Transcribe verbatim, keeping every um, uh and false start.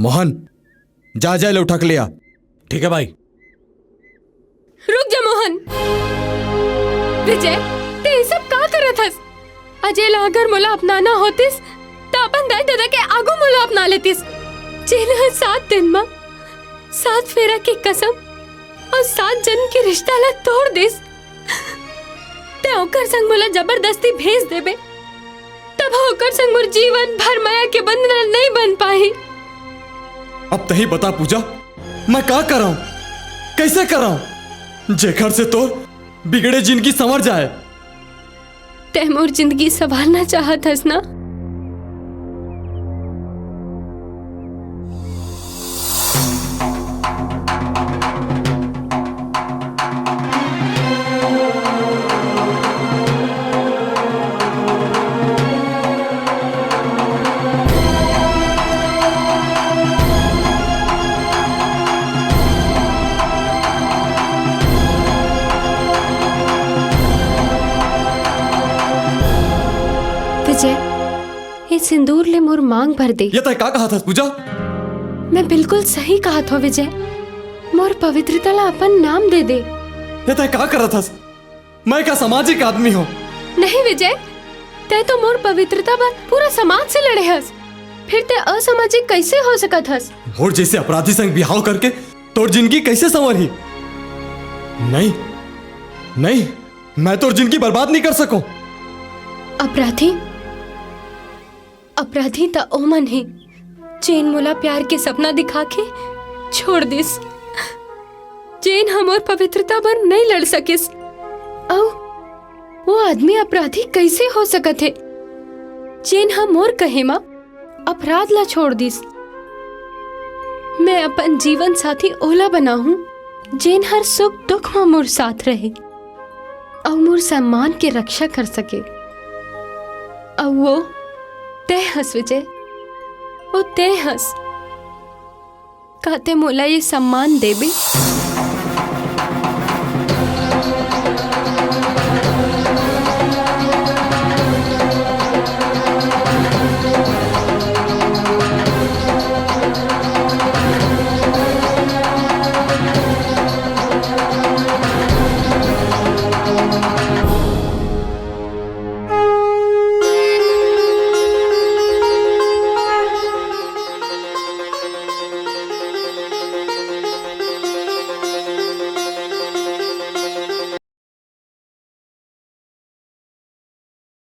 मोहन, जा, जा, ले उठा के ले आ। ठीक है भाई। रुक जा मोहन। विजय, ते ये सब का करत हस? अजय ला अगर मोला अपनाना होतिस, त अपन दाई ददा के आगू मोला अपना लेतिस। जेन ह सात दिन म सात फेरा के कसम अउ सात जन्म के रिश्ता ला तोड़ दिस। ते ओकर संग मोला जबरदस्ती भेज देबे, तब ओकर संग मोर जीवन भर मया के बंधन नइ बन पाही। अब तही बता पूजा, मैं का करंव, कइसे करंव, जेखर से तोर बिगड़े जिनगी संवर जाए। तैं मोर जिंदगी संवारना चाहत हस ना? विजय, ये सिंदूर ले मोर मांग भर दे। ये तैं का कहत हस पूजा? मैं बिल्कुल सही कहत हों विजय, मोर पवित्रता ला अपन नाम दे दे। ये तैं का करत हस? मैं का सामाजिक आदमी हों? नहीं विजय, तैं तो मोर पवित्रता बर पूरा समाज से लड़े हस, फिर तैं असामाजिक कइसे हो सकत हस? मोर जइसे अपराधी संग बिहाव करके तोर जिनगी कइसे संवरही? नहीं, नहीं, मैं तोर जिनगी बर्बाद नइ कर सकों। अपराधी, अपराधी त ओमन हे, जेन मोला प्यार के सपना दिखा के छोड़ दिस, जेन ह मोर पवित्रता बर नइ लड़ सकिस। अउ वो आदमी अपराधी कइसे हो सकत हे, जेन ह मोर कहे म अपराध ला छोड़ दिस? मैं अपन जीवन साथी ओला बनाहूं, जेन हर सुख दुख म मोर साथ रहे अउ मोर सम्मान के रक्षा कर सके। अउ वो तैं हस विजय, वो तैं हस। का तैं मोला ये सम्मान देबे?